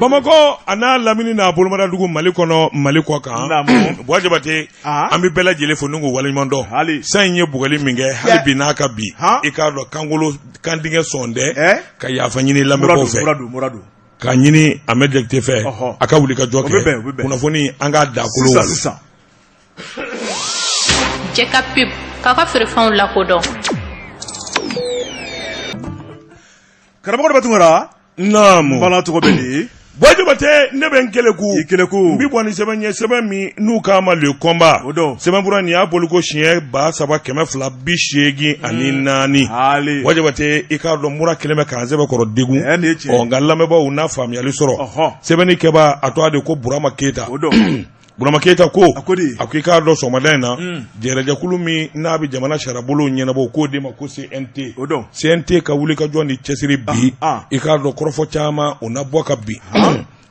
Bamakɔ a n'a lamini n'a bolomadadugu Mali kɔnɔ Mali kɔ kan Buwa Jabate an bɛ bɛɛ lajɛlen fo ni k'u waleɲuman dɔn san in ye bugɔli min kɛ hali bi n'a ka bi i k'a dɔn kankolo kantigɛ sɔn tɛ ka yafa ɲini lamɛnbaaw fɛ k'a ɲini Ahmed Jakite fɛ a ka wuli ka jɔ kɛ kunnafoni an k'a dakolo sisan Cɛ ka pub k'a ka feerefɛnw lakodɔn. Karamɔgɔ Daba Tunkara. Naamu. Bala tɔgɔ bɛ di? Buwa Jabate ne bɛ n keleku. I keleku. N bi bɔ ni sɛbɛn ye sɛbɛn min n'u k'a ma Le Combat. O don. Sɛbɛnfura nin y'a bɔliko siɲɛ 3284. Haali. Buwa Jabate i k'a dɔn mura kɛlen bɛ k'an sɛbɛkɔrɔ degun. Ɛ nin ye tiɲɛ ye. Ɔ nka lamɛnbaaw n'a faamuyali sɔrɔ. Ɔhɔn. Sɛbɛnni kɛbaa a tɔgɔ de ko Burama Keyita. O don. Burama Keyita ko A ko di? A ko i k'a dɔn sɔgɔmada in na jɛrɛjɛkulu min n'a bɛ jamana sariyabolo ɲɛnabɔ k'o de ma ko CNT O don. CNT ka wulikajɔ ni cɛsiri bi Ah, ah. i k'a dɔn kɔrɔfɔ caman o na bɔ ka bin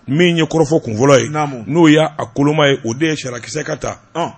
min ye kɔrɔfɔ kunfɔlɔ ye Naamu. n'o y'a koloma ye o de ye sariyakisɛ ka ta Ɔn.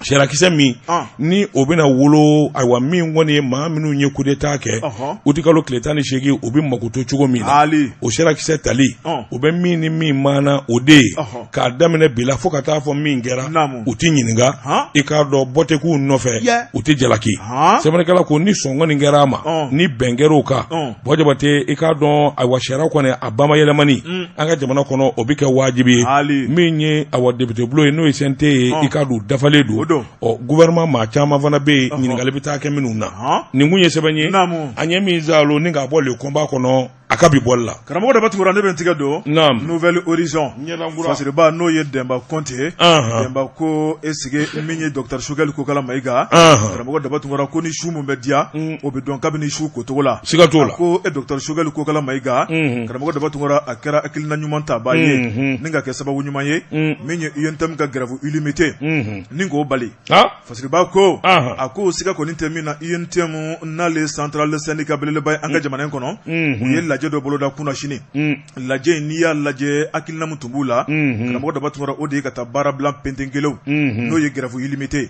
sariyakisɛ min Ah. ni o bɛna wolo ayiwa min kɔni ye maa minnu ye coup d'état kɛ Ɔhɔn. utikalo tile 18 o bɛ makoto cogo min na Haali. o sariyakisɛ tali Ɔn. o bɛ min ni min maana o de ye Ɔhɔn. k'a daminɛ bi la fo ka taa fɔ min kɛra Naamu. u tɛ ɲininka Han. i k'a dɔn bɔ tɛ k'u nɔfɛ Yɛ. u tɛ jalaki Han. sɛbɛnnikɛla ko ni sɔn kɔni kɛra a ma Ɔn. ni bɛn kɛra o kan Ɔn. Buwa Jabate i k'a dɔn ayiwa sariya kɔni a bamayɛlɛmani an ka jamana kɔnɔ o bɛ kɛ wajibi ye Haali. min ye awa député bulon ye n'o ye CNT ye Ɔn. i k'a dɔn u dafalen O don don. ɔ gouvernement maa caman fana bɛ yen ɲininkali bɛ taa kɛ minnu na Han. nin kun ye sɛbɛn ye Naamu. an ye min zalo ni k'a bɔ Le Combat kɔnɔ a ka bi bɔli la Karamɔgɔ Daba Tunkara ne bɛ n tigɛ don. Naamu. Nouvel Horizon. Ɲɛdankura. Fasiriba n'o ye Dɛnba Kɔnte. Anhan. Dɛnba ko est-ce que min ye docteur Choguel Kokala Mayiga. Anhan. Karamɔgɔ Daba Tunkara ko ni su min bɛ diya. O bɛ dɔn kabini su kocogo la. Siga t'o la. A ko e docteur Choguel Kokala Mayiga. Karamɔgɔ Daba Tunkara a kɛra hakilina ɲuman tabaa ye. Ni ka kɛ sababu ɲuman ye. Min ye UNTM ka grève illimité. Ni k'o bali. Ah. Fasiriba ko Anhan. a ko siga kɔni tɛ min na UNTM n'ale centrale syndicat belebeleba ye an ka jamana in kɔnɔ u ye lajɛ dɔ boloda kunasini lajɛ in n'i y'a lajɛ hakilina min tun b'u la karamɔgɔ Daba Tunkara o de ye ka taa baarabila pentenkelew n'o ye grève illimité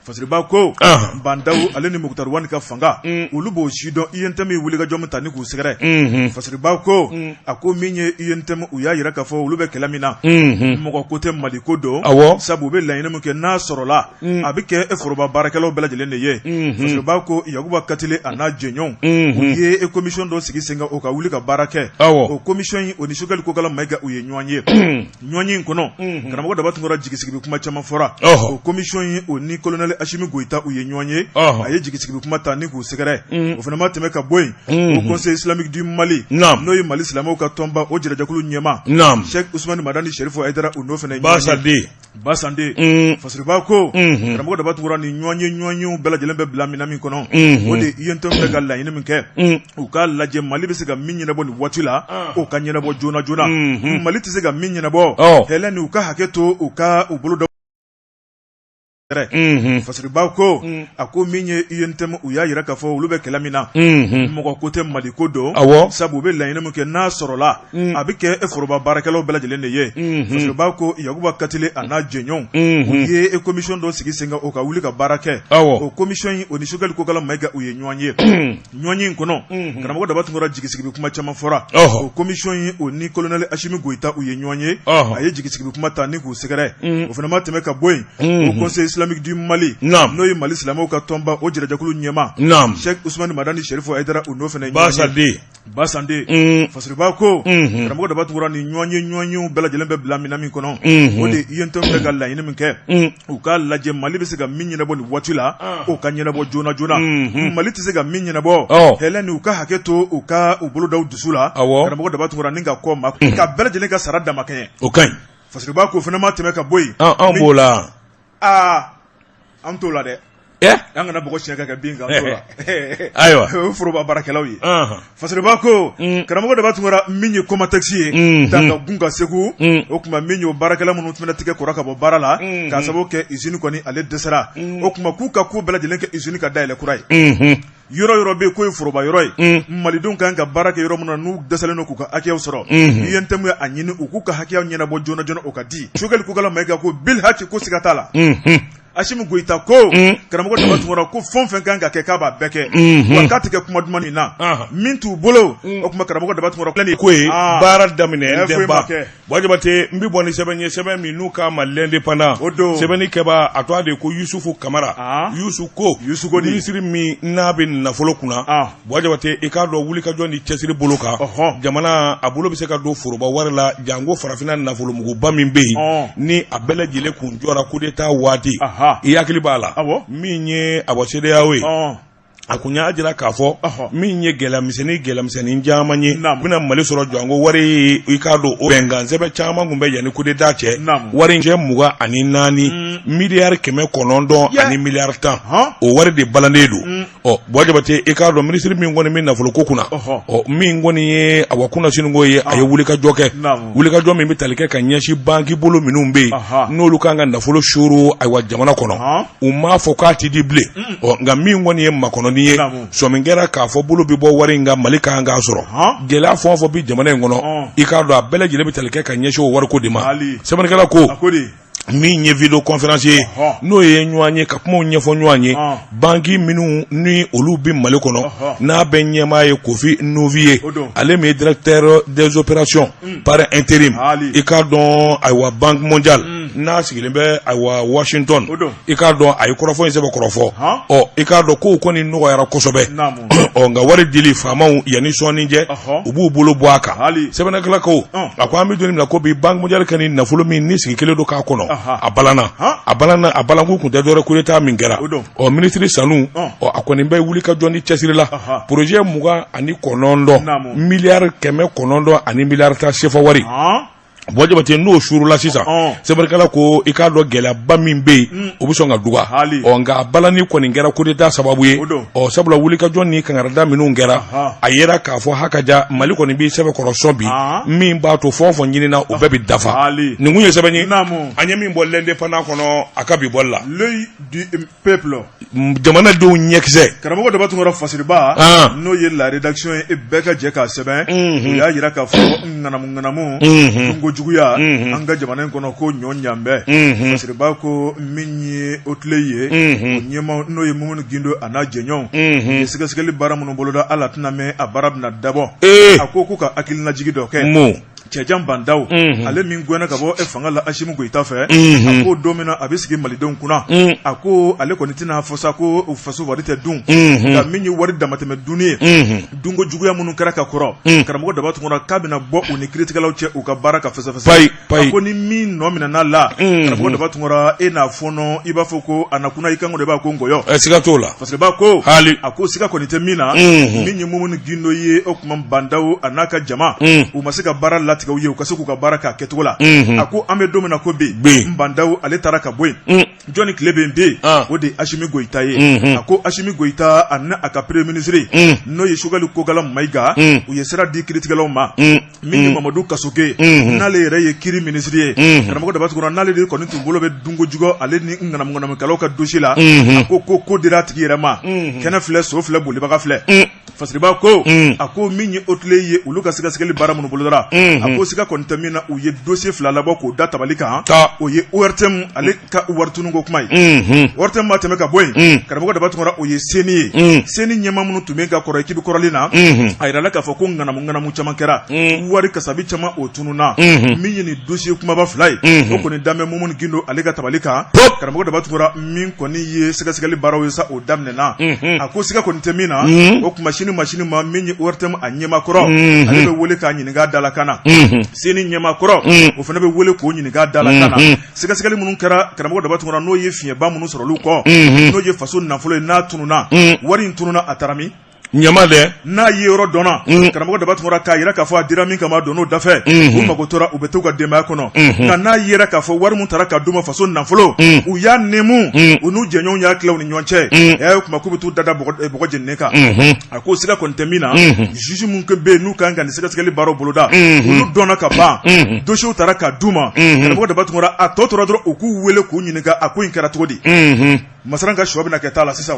Fasiriba ko Anhan. Bah N'Daw ale ni Moctar Ouane ka fanga olu b'o si dɔn UNTM ye wulikajɔ min ta ni k'u sɛgɛrɛ Fasiriba ko a ko min ye UNTM u y'a jira k'a fɔ olu bɛ kɛlɛ min na mɔgɔ ko tɛ Mali ko don Awɔ. sabu u bɛ laɲini min kɛ n'a sɔrɔla a bɛ kɛ e foroba baarakɛlaw bɛɛ lajɛlen de ye Fasiriba ko Yakuba Katile a n'a jɛɲɔgɔnw u ye commission dɔ sigi sen kan o ka wuli ka baara kɛ Awɔ. o commission in o ni Choguel Kokala Mayiga u ye ɲɔgɔn ye ɲɔgɔn ye in kɔnɔ karamɔgɔ Daba Tunkara jigisigibi kuma caman fɔra Ɔhɔ. o commission in o ni colonel Assimi Goïta u ye ɲɔgɔn ye Ɔhɔ. a ye jigisigibi kuma ta ni k'u sɛgɛrɛ o fana ma tɛmɛ ka bɔ yen o Conseil islamique du Mali Naam. n'o ye Mali silamɛw ka tɔnba o jɛrɛjɛkulu ɲɛmaa Naam. Cheikh Ousmane Madani Chérif Haïdara o n'o fana ye ɲɔgɔn ye. Basade Basande Fasiriba ko karamɔgɔ Daba Tunkara ni ɲɔgɔn ye ɲɔgɔnyew bɛɛ lajɛlen bɛ bila minɛn min kɔnɔ o de UNTM bɛ ka laɲini min kɛ u k'a lajɛ Mali bɛ se ka min ɲɛnabɔ nin waati la o ka ɲɛnabɔ joona joona Mali tɛ se ka min ɲɛnabɔ hɛlɛ ni u ka hakɛ to u ka u bolo da Fasiriba ko a ko min ye UNTM u y'a jira k'a fɔ olu bɛ kɛlɛ min na mɔgɔ ko tɛ Mali ko don Awɔ. sabu u bɛ laɲini min kɛ n'a sɔrɔla a bɛ kɛ e foroba baarakɛlaw bɛɛ lajɛlen de ye Fasiriba ko Yakuba Katile a n'a jɛɲɔgɔnw u ye commission dɔ sigi sen kan o ka wuli ka baara kɛ Awɔ. o commission in o ni Choguel Kokala Mayiga u ye ɲɔgɔn ye ɲɔgɔn ye in kɔnɔ karamɔgɔ Daba Tunkara jigisigibi kuma caman fɔra Ɔhɔ. o commission in o ni colonel Assimi Goïta u ye ɲɔgɔn ye Ɔhɔ. a ye jigisigibi kuma ta ni k'u sɛgɛrɛ o fana ma tɛmɛ ka bɔ yen o Conseil islamique du Mali Naam. n'o ye Mali silamɛw ka tɔnba o jɛrɛjɛkulu ɲɛmaa Naam. Cheikh Ousmane Madani Chérif Haïdara o n'o fana ye ɲɔgɔn ye. Basade Basande Fasiriba ko karamɔgɔ Daba Tunkara ni ɲɔgɔn ye ɲɔgɔnyew bɛɛ lajɛlen bɛ bila minɛn min kɔnɔ o de UNTM bɛ ka laɲini min kɛ u k'a lajɛ Mali bɛ se ka min ɲɛnabɔ nin waati la o ka ɲɛnabɔ joona joona Mali tɛ se ka min ɲɛnabɔ hɛlɛ ni u ka hakɛ to u ka u bolo da u dusu la Awɔ. karamɔgɔ Daba Tunkara ni ka kɔ ma ka bɛɛ lajɛlen ka sara damakɛɲɛ O ka ɲi Fasiriba ko fana ma tɛmɛ ka bɔ yen anw b'o la aa an t'o la dɛ ɛ an kana bɔgɔ siɲɛ ka kɛ bin kan an t'o la ayiwa o ye foroba baarakɛlaw ye Anhan. Fasiriba ko karamɔgɔ Daba Tunkara min ye Comatex ye Dankagun ka Segu o tuma min y'o baarakɛla minnu tun bɛna tigɛ kɔrɔ ka bɔ baara la k'a sababu kɛ usine kɔni ale dɛsɛra o tuma k'u ka ko bɛɛ lajɛlen kɛ usine ka dayɛlɛ kura ye yɔrɔ yɔrɔ bɛ yen k'o ye foroba yɔrɔ ye malidenw kan ka baara kɛ yɔrɔ min na n'u dɛsɛlen don k'u ka hakɛyaw sɔrɔ UNTM ye a ɲini u k'u ka hakɛyaw ɲɛnabɔ joona joona o ka di Choguel Kokala Mayiga ko bil haki ko siga t'a la Asimi Goyita ko karamɔgɔ Daba Tunkara ko fɛn o fɛn kan ka kɛ k'a b'a bɛɛ kɛ wa k'a tɛ kɛ kuma duman nin na min t'u bolo o tuma karamɔgɔ Daba Tunkara ko ye baara daminɛ denba Buwa Jabate n bɛ bɔ ni sɛbɛn ye sɛbɛn min n'u k'a ma l'Indépendant o don sɛbɛnni kɛbaa a tɔgɔ de ko Yusufu Kamara Yusu ko Yusu minisiri min n'a bɛ nafolo kunna Buwa Jabate i k'a dɔn wulikajɔ ni cɛsiri bolo kan jamana a bolo bɛ se ka don foroba wari la janko farafinna nafolomuguba min bɛ yen ni a bɛɛ lajɛlen kun jɔra coup d'État waati i hakili b'a la min ye a bɔ CEDEAO ye a kun y'a jira k'a fɔ min ye gɛlɛyamisɛnnin gɛlɛyamisɛnnin caman ye bɛna Mali sɔrɔ janko wari i k'a dɔn o bɛnkan sɛbɛn caman tun bɛ yanni coup d'État cɛ wari in cɛ 24 miliyari 900 ani miliyari 10 o wari de balannen don. Ɔ Buwa Jabate i k'a dɔn minisiri min kɔni bɛ nafolo ko kunna ɔ min kɔni ye awa kunnasiniko ye a ye wulikajɔ kɛ wulikajɔ min bɛ tali kɛ ka ɲɛsin banki bolo minnu bɛ yen n'olu kan ka nafolo suuru ayiwa jamana kɔnɔ u m'a fɔ k'a tɛ di bilen ɔ nka min kɔni ye makɔnɔni ye sɔmi kɛra k'a fɔ bolo bɛ bɔ wari in kan Mali kan k'a sɔrɔ gɛlɛya fɛn o fɛn bɛ jamana in kɔnɔ i k'a dɔn a bɛɛ lajɛlen bɛ tali kɛ ka ɲɛsin o wariko de ma sɛbɛnnikɛla ko min ye vidéoconférence ye n'o ye ɲɔgɔn ye ka kumaw ɲɛfɔ ɲɔgɔn ye banki minnu ni olu bɛ Mali kɔnɔ n'a bɛ ɲɛmaa ye Kofi Nouvi ye ale min ye directeur des opérations par intérim i k'a dɔn ayiwa Banque mondiale n'a sigilen bɛ ayiwa Washington i k'a dɔn a ye kɔrɔfɔ in sɛbɛkɔrɔ fɔ ɔ i k'a dɔn kow kɔni nɔgɔyara kosɛbɛ ɔ nka wari dili faamaw yanni sɔɔni cɛ u b'u bolo bɔ a kan sɛbɛnnikɛla ko a ko an bɛ don min na ko bi Banque mondiale ka ni nafolo min ni sigi kelen don k'a kɔnɔ a balanna a balanna a balanko kun tɛ dɔwɛrɛ coup d'État min kɛra ɔ minisiri Sanu ɔ a kɔni bɛ wuli ka jɔ ni cɛsiri la projet 29 miliyari 900 ani miliyari 10 sefa wari Buwa Jabate n'o suurula sisan sɛbɛnnikɛla ko i k'a dɔn gɛlɛyaba min bɛ yen o bɛ sɔn ka duga ɔ nka a balani kɔni kɛra coup d'État sababu ye ɔ sabula wulikajɔ ni kangarida minnu kɛra a yera k'a fɔ hakaja Mali kɔni b'i sɛbɛkɔrɔ sɔn bi min b'a to fɛn o fɛn ɲinina o bɛɛ bɛ dafa nin kun ye sɛbɛn ye an ye min bɔ l'Indépendant kɔnɔ a ka bi bɔli la peuple jamanadenw ɲɛkisɛ karamɔgɔ Daba Tunkara Fasiriba n'o ye la rédaction ye e bɛɛ ka jɛ k'a sɛbɛn u y'a jira k'a fɔ ŋanamu ŋanamu dunko juguya an ka jamana in kɔnɔ ko ɲɔ ɲanbɛ Fasiriba ko min ye OTLEI ye o ɲɛmaa n'o ye Mumuni Gindo a n'a jɛɲɔgɔnw ye sɛgɛsɛgɛli baara minnu boloda a la tɛna mɛn a baara bɛna dabɔ a ko k'u ka hakilinajigin dɔ kɛ Cɛjan Ba Ndaw ale min gɛnna ka bɔ fanga la Asimi Goyita fɛ a ko don min na a bɛ sigi malidenw kunna a ko ale kɔni tɛna fɔ sa ko faso wari tɛ dun nka min ye wari damatɛmɛ dunni ye dunko juguya minnu kɛra ka kɔrɔ karamɔgɔ Daba Tunkara k'a bɛna bɔ u ni kiiritigɛlaw cɛ u ka baara ka fɛsɛfɛsɛ a ko ni min nɔ minɛna la karamɔgɔ Daba Tunkara e n'a fɔɔnɔ i b'a fɔ ko a na kunna i kan de b'a ko nkɔyɔ siga t'o la Fasiriba ko hali a ko siga kɔni tɛ min na min ye Mumuni Gindo ye o tuma Ba Ndaw a n'a ka jama u ma se ka baara latigɛ u ye u ka se k'u ka baara k'a kɛcogo la a ko an bɛ don min na ko bi Ba Ndaw ale taara ka bɔ yen jɔnni tile bɛ yen bi o de ye Asimi Goyita ye a ko Asimi Goyita a n'a ka premier ministre n'o ye Sogɛli Kokala Mayiga u ye sira di kiiritigɛlaw ma min ye Mamadu Kasoge n'ale yɛrɛ ye kiiri minisiri ye karamɔgɔ Daba Tunkara n'ale de kɔni tun bolo bɛ dunko jugu ale ni ŋanamuŋanamukɛlaw ka dossier la a ko ko ko dira a tigi yɛrɛ ma kɛnɛ filɛ so filɛ bolibaga filɛ Fasiriba ko a ko min ye OTLEI ye olu ka sɛgɛsɛgɛli baara minnu bolodara a ko siga kɔni tɛ min na u ye dossier fila labɔ k'o da tabali kan o ye ORTM ale ka wari tununko kuma ye ORTM ma tɛmɛ ka bɔ yen karamɔgɔ Daba Tunkara o ye CENI ye CENI ɲɛmaa minnu tun bɛ ka kɔrɔ équipe kɔrɔlen na a yirala k'a fɔ ko ŋanamu ŋanamu caman kɛra wari kasabi caman o tununna min ye nin dossier kumaba fila ye o kɔni danbɛ Mumuni Gindo ale ka tabali kan karamɔgɔ Daba Tunkara min kɔni ye sɛgɛsɛgɛli baaraw ye sa o daminɛna a ko siga kɔni tɛ min na o tuma sini ma sini ma min ye ORTM a ɲɛmaa kɔrɔ ale bɛ wele k'a ɲininka da la kan na CENI ɲɛmaa kɔrɔ o fana bɛ wele k'o ɲininka da la kan na Sɛgɛsɛgɛli minnu kɛra karamɔgɔ Daba Tunkara n'o ye fiɲɛba minnu sɔrɔ olu kɔ n'o ye faso nafolo ye n'a tununna wari in tununna a taara min ɲama dɛ n'a ye yɔrɔ dɔnna karamɔgɔ Daba Tunkara k'a jira k'a fɔ a dira min kama don n'o dafɛ u mago tora u bɛ t'u ka denbaya kɔnɔ nka n'a yera k'a fɔ wari min taara ka d'u ma faso nafolo u y'a nɛmu u n'u jɛɲɔgɔnw y'a tila u ni ɲɔgɔn cɛ o tuma k'u bɛ t'u da bɔgɔ jeninen kan a ko siga kɔni tɛ min na juge minnu bɛ yen n'u kan ka nin sɛgɛsɛgɛli baaraw boloda olu dɔnna ka ban dossiers taara ka d'u ma karamɔgɔ Daba Tunkara a tɔ tora dɔrɔn u k'u wele k'u ɲininka a ko in kɛra cogo di masaran ka shɔ bɛna kɛ t'a la sisan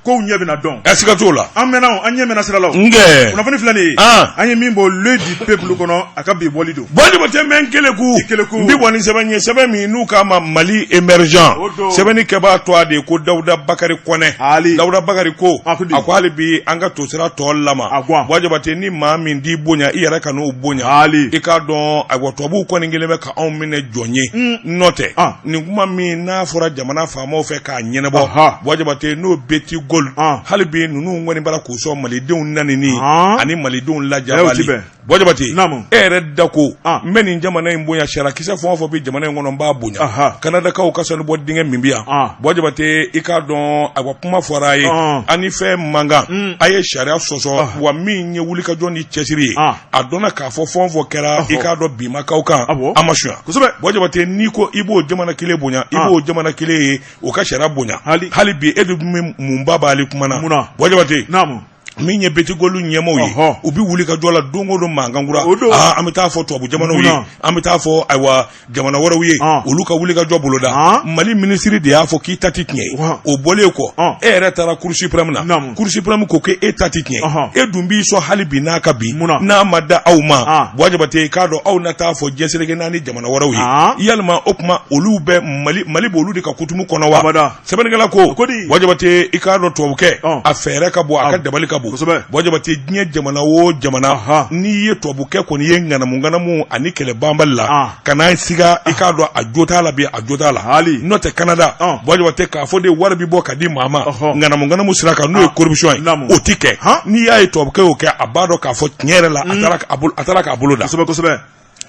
kow ɲɛ bɛna dɔn siga t'o la an mɛnna an ɲɛ mɛnna sira la nkɛ kunnafoni filɛ nin ye an ye min bɔ L'Oeil du Peuple kɔnɔ a ka bi bɔli don Buwa Jabate n bɛ n keleku I keleku. n bɛ bɔ ni sɛbɛn ye sɛbɛn min n'u k'a ma Mali émergent O don. sɛbɛnni kɛbaa tɔgɔ de ye ko Dawuda Bakari Kɔnɛ Ali. Dawuda Bakari ko A ko di? a ko hali bi an ka tosira tɔ lama A guwan. Buwa Jabate ni maa min t'i bonya i yɛrɛ kan'o bonya Ali. i k'a dɔn ayiwa tubabuw kɔni kɛlen bɛ ka anw minɛ jɔn ye n'o tɛ Ah. nin kuma min n'a fɔra jamana faamaw fɛ k'a ɲɛnabɔ Aha. Buwa Jabate n'o Betty Gold Ah. hali bi ninnu kɔni bara k'u sɔn malidenw nanini Ah. ani malidenw Eh, o lajabali ti bɛn. Buwa Jabate Naamu. e yɛrɛ da ko Ah. n bɛ nin jamana in bonya sariyakisɛ fɛn o fɛn bɛ jamana in kɔnɔ n b'a bonya Aha. Kanadakaw ka sanubɔ dingɛ min bɛ yan Ah. Buwa Jabate i k'a dɔn ayiwa kuma fɔra a ye Ah. an ni fɛn man kan a ye sariya sɔsɔ wa min ye wulikajɔ ni cɛsiri ye Ah. a dɔnna k'a fɔ fɛn o fɛn kɛra i k'a dɔn binmakaw kan Awɔ. a ma sunya Kosɛbɛ. Buwa Jabate n'i ko i b'o jamana kelen bonya i Ah. b'o jamana kelen ye o ka sariya bonya Hali. hali bi e de dun bɛ munba b'ale kuma na Mun na? Buwa Jabate Naamu. min ye Betty Gold ɲɛmaaw ye Ɔhɔ. u bɛ wuli ka jɔ la don o don mankan kura O don. aa an bɛ taa fɔ tubabu jamanaw ye Munna? an bɛ taa fɔ ayiwa jamana wɛrɛw ye Ɔn. olu ka wuli ka jɔ boloda Ɔn. Mali minisiri de y'a fɔ k'i ta ti tiɲɛ ye Ɔhɔn. o bɔlen kɔ Ɔn. e yɛrɛ taara Cour suprême na Naamu. Cour suprême ko k'e ta ti tiɲɛ Ɔhɔn. ye e dun b'i sɔn hali bi n'a ka bi Munna? n'a ma da aw ma Ɔn. Buwa Jabate i k'a dɔn aw na taa fɔ diɲɛ seleke naani jamana wɛrɛw Ɔn. ye yalima o tuma olu bɛ Mali Mali b'olu de ka coutume kɔnɔ wa Abada. sɛbɛnnikɛla ko Ko di? Buwa Jabate i k'a dɔn tubabukɛ Ɔn. a fɛɛrɛ ka bon a ka dabali ka bon Kosɛbɛ. Buwa Jabate diɲɛ jamana o jamana Aha. n'i ye tubabukɛ kɔni ye ŋanamu ŋanamu ani kɛlɛ banbali la Ah. kana siga i k'a dɔn a jo t'a la bi a jo t'a la Hali. n'o tɛ Canada Ɔn. Buwa Jabate k'a fɔ de wari bɛ bɔ ka di maa ma Ɔhɔ. ŋanamu ŋanamu sira kan n'o ye corruption ye Naamu. o ti kɛ Han. n'i y'a ye tubabukɛ y'o kɛ a b'a dɔn k'a fɔ tiɲɛ yɛrɛ la a taara k'a bolo da Kosɛbɛ kosɛbɛ.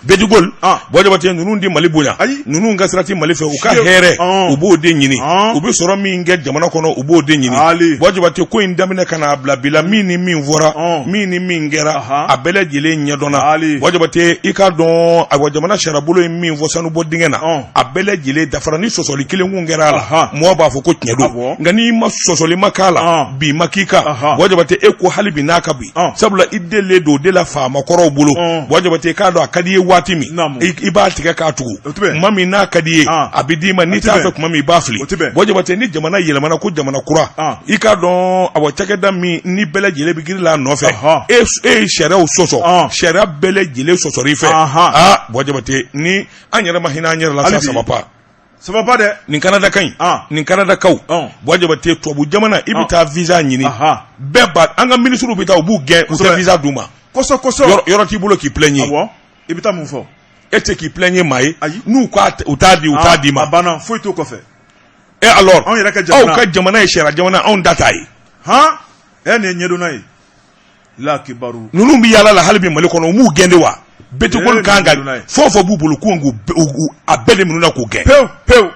Betty Gold Ah. Buwa Jabate ninnu di Mali bonya Ayi. ninnu ka sira ti Mali fɛ u ka Fiyewu. hɛrɛ Ɔn. u b'o de ɲini Ɔn. u bɛ sɔrɔ min kɛ jamana kɔnɔ u b'o de ɲini Ali. Buwa Jabate ko in daminɛ ka n'a bila bi la min ni min fɔra Ɔn. min ni min kɛra Ahan. a bɛɛ lajɛlen ɲɛdɔnna Ali. Buwa Jabate i k'a dɔn ayiwa jamana sariyabolo ye min fɔ sanubɔ dingɛ na Ɔn. a bɛɛ lajɛlen dafara ni sɔsɔli kelen kun kɛra a la Ahan. mɔgɔ b'a fɔ ko tiɲɛ don Awɔ. nka n'i ma sɔsɔli ma k'a la Ɔn. bi ma k'i kan Ahan. Buwa Jabate e ko hali bi n'a ka bi Ɔn. sabula i delilen don o de la faama kɔrɔw bolo Ɔn. Buwa Jabate i k'a dɔn a ka di i ye waati min Naamu. i b'a tigɛ k'a tugu O tɛ bɛn. tuma min n'a ka di i ye Ah. a bɛ d'i ma n'i O tɛ t'a bɛn. fɛ tuma min i b'a fili O tɛ bɛn. Buwa Jabate ni jamana yɛlɛmana ko jamana kura Ah. i k'a dɔn awa cakɛda min ni bɛɛ lajɛlen bɛ girin la a nɔfɛ Ɔhɔ. e e ye sariyaw sɔsɔ Ah. sariya bɛɛ lajɛlen sɔsɔr'i fɛ Ahan. aa Buwa Jabate ni an yɛrɛ ma hinɛ an yɛrɛ la Hali sa bi. ça va pas Ça va pas dɛ. nin Canada ka ɲi Ah. nin Canada kaw Ɔn. Buwa Jabate tubabu jamana i bɛ Ah. taa visa ɲini Ahan. bɛɛ b'a an ka minisiriw bɛ taa u b'u gɛn u tɛ Kosɛbɛ. visa d'u ma Kosɔ kosɔ. yɔrɔ t'i bolo k'i plaigner Awɔ. I bɛ taa mun fɔ? e tɛ k'i plaigner maa ye Ayi. n'u k'a u t'a di u t'a d'i ma A banna foyi t'o kɔfɛ. e alors Anw yɛrɛ ka jamana. aw ka jamana ye sariya jamana anw da t'a ye Han? Ɛ nin ye ɲɛdɔnna ye. La kibaru. ninnu bɛ yaala la hali bi Mali kɔnɔ u m'u gɛn de wa Betty Eh, Gold kan ka nin ye ɲɛdɔnna ye. fɛn o fɛn b'u bolo k'u a bɛɛ de minɛ na k'u gɛn Pewu pewu.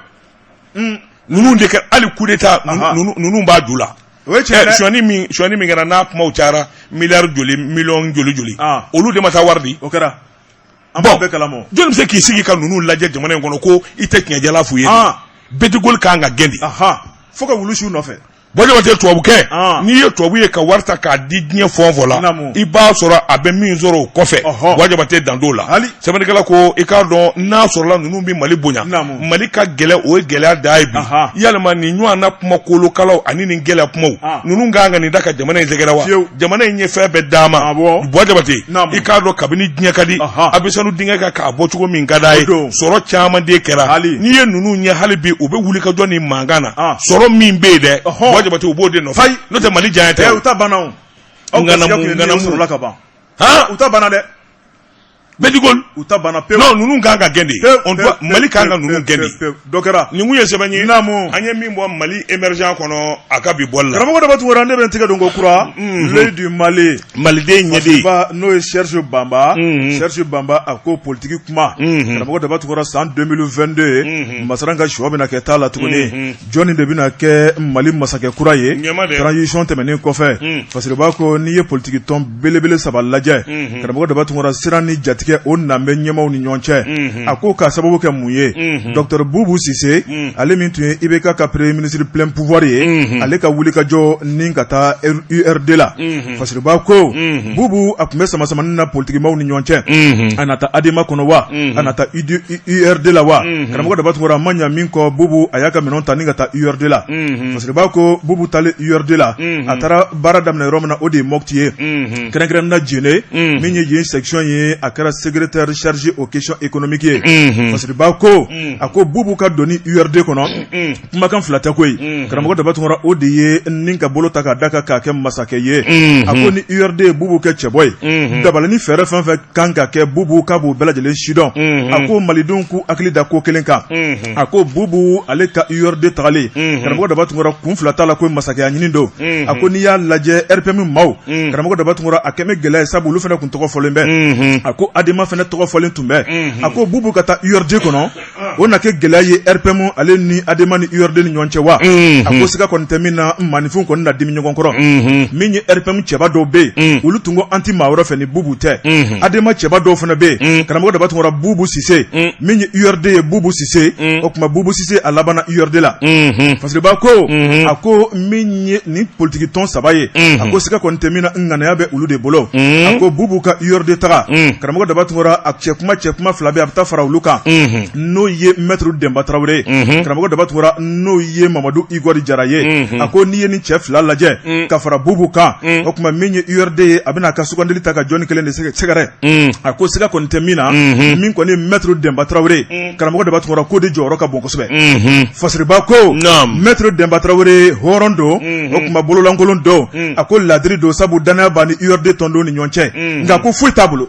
ninnu de kɛ hali coup d'état Ahan. ninnu b'a ju la O ye tiɲɛ ye dɛ. sonyani min kɛra n'a kumaw cayara miliyari joli miliyɔn joli joli Ah. olu de ma taa wari di O kɛra. An Bon. b'a bɛɛ kalama. jɔnni bɛ se k'i sigi ka ninnu lajɛ jamana in kɔnɔ ko i tɛ tiɲɛjala f'u ye Ah. Betty Gold kan ka gɛn de Ahan. Fo ka wulu su nɔfɛ. Buwa Jabate tubabukɛ Ah. n'i ye tubabu ye ka wari ta k'a di diɲɛ fɛn o fɛn la Naamu. i b'a sɔrɔ a bɛ min sɔrɔ o kɔfɛ Ɔhɔ. Buwa Jabate dan t'o la Hali. sɛbɛnnikɛla ko i k'a dɔn n'a sɔrɔla ninnu bɛ Mali bonya Naamu. Mali ka gɛlɛn o ye gɛlɛya dan ye bi Aha. yalima nin ɲɔgɔnna kuma kolokalaw ani nin gɛlɛya kumaw Ah. ninnu kan ka nin da ka jamana in sɛgɛrɛ wa Fiyewu. jamana in ye fɛn bɛɛ d'a ma Awɔ. Buwa Jabate Naamu. i k'a dɔn kabini diɲɛ ka di Aha. a bɛ sanu dingɛ kan k'a bɔ cogo min ka d'a ye O don. sɔrɔ caman de kɛra Hali. n'i ye ninnu ye hali bi u bɛ wuli ka jɔ nin mankan na Ah. sɔrɔ min bɛ yen dɛ Ɔhɔn. Buwa Jabate u b'o de nɔfɛ Fayi. n'o tɛ Mali diya Ɛ tɛ u ta banna o. Aw ka Ŋanamu, siga kun ye min ye, o ŋanamu. sɔrɔla ka ban. han U ta banna dɛ. Betty Gold U ta banna pewu. non ninnu kan ka gɛn de Pewu, on pewu, doit Mali kan ka pewu, ninnu gɛn de pewu, pewu. Dɔ kɛra. nin kun ye sɛbɛn ye Naamu. an ye min bɔ Mali émergent kɔnɔ a ka bi bɔli la Karamɔgɔ Daba Tunkara ne bɛ n tɛgɛ don ko kura. L'Oeil du Mali. Maliden ɲɛden Ba n'o ye Serge Banba. Mhm. Serge Banba a ko politiki kuma. Mhm. Karamɔgɔ Daba Tunkara san 2022. Mhm. Masaran ka sɔ bɛna kɛ t'a la tuguni. Mhm. Jɔnni de bɛna kɛ Mali masakɛ kura ye. Ɲɛma dɛ. Transition tɛmɛnen kɔfɛ. Mhm. Fasiriba ko n'i ye politiki tɔn belebele saba lajɛ. Mhm. Karamɔgɔ Daba Tunkara siran ni jatigɛ tigɛ o na bɛ ɲɛmaaw ni ɲɔgɔn cɛ. A ko k'a sababu kɛ mun ye? Docteur Bubu Sise, ale min tun ye IBK ka premier ministre plein pouvoir ye, ale ka wulikajɔ ni ka taa URD la, Fasiriba ko Bubu a tun bɛ sama-samani na politikimaw ni ɲɔgɔn cɛ, a na taa ADEMA kɔnɔ wa, a na taa URD la wa? Karamɔgɔ Daba Tunkara, a ma ɲa min kɔ, Bubu a y'a ka minɛnw ta ni ka taa URD la. Fasiriba ko Bubu taalen URD la, a taara baara daminɛ yɔrɔ min na, o de ye Mopti ye, kɛrɛnkɛrɛn na Jene, min ye yen section ye, a kɛra secrétaire chargé aux questions économiques ye. Fasiriba ko a ko Bubu ka donni URD kɔnɔ, kumakan fila tɛ koyi, karamɔgɔ Daba Tunkara, o de ye ni ka bolo ta k'a da kan k'a kɛ masakɛ ye. A ko ni URD ye Bubu kɛ cɛbɔ ye, dabali ni fɛɛrɛ fɛn fɛn kan ka kɛ, Bubu k'a b'o bɛɛ lajɛlen sidɔn. A ko malidenw k'u hakili da ko kelen kan. A ko Bubu ale ka URD tagalen, karamɔgɔ Daba Tunkara, kun fila t'a la ko masakɛya ɲini don. A ko n'i y'a lajɛ RPM maaw, karamɔgɔ Daba Tunkara, a kɛmɛ gɛlɛya ye, sabu olu fana tun tɔgɔ fɔlen bɛ. A ko ADEMA fana tɔgɔ fɔlen tun bɛ. A ko Bubu ka taa URD kɔnɔ, o na kɛ gɛlɛya ye RPM ale ni ADEMA ni URD ni ɲɔgɔn cɛ wa? A ko siga kɔni tɛ min na, maaninfinw kɔni na dimi ɲɔgɔn kɔrɔ. Min ye RPM cɛba dɔw bɛ yen, olu tun ko an tɛ maa wɛrɛ fɛ ni Bubu tɛ. ADEMA cɛba dɔw fana bɛ yen, karamɔgɔ Daba Tunkara, Bubu Sise, min ye URD ye, Bubu Sise, o tuma Bubu Sise a labanna URD la. Fasiriba ko a ko min ye nin politiki tɔn saba ye, a ko siga kɔni tɛ min na, ŋaniya bɛ olu de bolo. A ko Bubu ka URD taga, karamɔgɔ Daba Tunkara, a cɛ kuma cɛ kuma fila bɛ, a bɛ taa fara olu kan, n'o ye maître Denba Tarawele, karamɔgɔ Daba Tunkara, n'o ye Mamadu Igɔri Jara ye. A ko n'i ye nin cɛ fila lajɛ ka fara Bubu kan, o tuma min ye URD ye, a bɛna a ka sugandili ta ka jɔnni kelen de sɛgɛrɛ. A ko siga kɔni tɛ min na, min kɔni maître Denba Tarawele, karamɔgɔ Daba Tunkara, k'o de jɔyɔrɔ ka bon kosɛbɛ. Fasiriba ko maître Denba Tarawele hɔrɔn don, o tuma bololankolon don, a ko ladiri don, sabu danaya b'a ni URD tɔndenw ni ɲɔgɔn cɛ, nka ko foyi t'a bolo,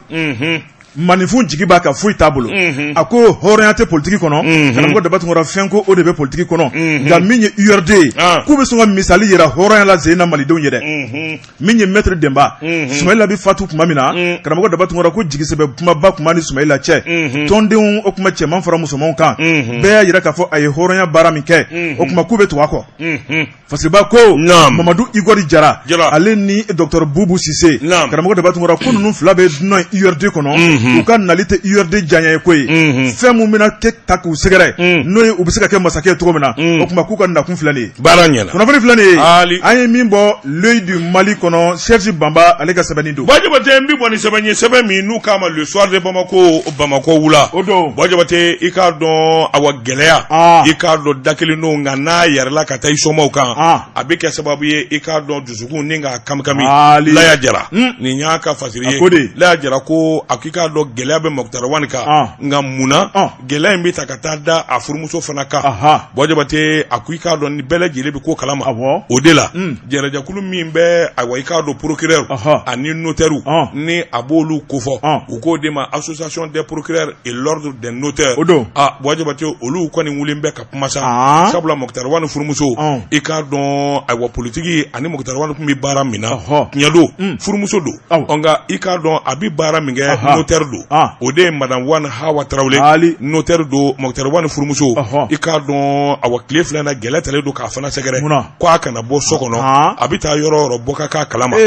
maninfin jigi b'a kan, foyi t'a bolo. A ko hɔrɔnya tɛ politiki kɔnɔ, karamɔgɔ Daba Tunkara, fɛn ko o de bɛ politiki kɔnɔ. Nka min ye URD ye, k'u bɛ sɔn ka misali yira hɔrɔnya la sen na malidenw ye dɛ. Min ye maître Denba, Sumayila bɛ fatu tuma min na, karamɔgɔ Daba Tunkara, ko jigisɛbɛ kumaba tun b'a ni Sumayila cɛ. Tɔndenw, o tuma cɛman fara musomanw kan, bɛɛ y'a jira k'a fɔ a ye hɔrɔnya baara min kɛ, o tuma k'u bɛ tugu a kɔ. Fasiriba ko Mamadu Igɔri Jara ale ni docteur Bubu Sise, karamɔgɔ Daba Tunkara, ko ninnu fila bɛ dunan URD kɔnɔ, u ka nali tɛ URD diyaɲɛ ye ko ye. Fɛn min bɛna kɛ ta k'u sɛgɛrɛ, n'o ye u bɛ se ka kɛ masakɛ ye cogo min na, o tuma k'u ka nakun filɛ nin ye. Baara ɲɛna. Kunnafoni filɛ nin ye, an ye min bɔ L'Oeil du Mali kɔnɔ, Serge Banba ale ka sɛbɛnni don. Buwa Jabate, n bɛ bɔ ni sɛbɛn ye, sɛbɛn min n'u k'a ma Le Soir de Bamako, Bamakɔ wula. O don. Buwa Jabate, i k'a dɔn, awa gɛlɛya, i k'a dɔn da kelen don, nka n'a yɛrɛla ka taa i somaw kan, a bɛ kɛ sababu ye, i k'a dɔn, dusukun ni k'a kamikami. Laya Jara, nin y'a ka fasiri ye. Laya Jara ko a k'i k'a dɔn gɛlɛya bɛ Moctar Ouane kan, nka munna gɛlɛya in bɛ ta ka taa da a furumuso fana kan? Buwa Jabate, a ko i k'a dɔn ni bɛɛ lajɛlen bɛ ko kalama. O de la jɛrɛjɛkulu min bɛ, ayiwa, i k'a dɔn procureur ani notaire, ni a b'olu kofɔ, u k'o de ma association des procureurs et l'ordre des notaires. O don. Aa, Buwa Jabate, olu kɔni wulilen bɛ ka kuma sa, sabula Moctar Ouane furumuso, i k'a dɔn, ayiwa, politiki ani Moctar Ouane tun bɛ baara min na, tiɲɛ don, furumuso don, nka i k'a dɔn a bɛ baara min kɛ, notaire don. O de ye madame Ouane Hawa Tarawele, notaire don, Moctar Ouane furumuso. I k'a dɔn, awa, tile fila na, gɛlɛya talen don k'a fana sɛgɛrɛ ko a kana bɔ so kɔnɔ, a bɛ taa yɔrɔ o yɔrɔ, bɔ ka k'a kalama.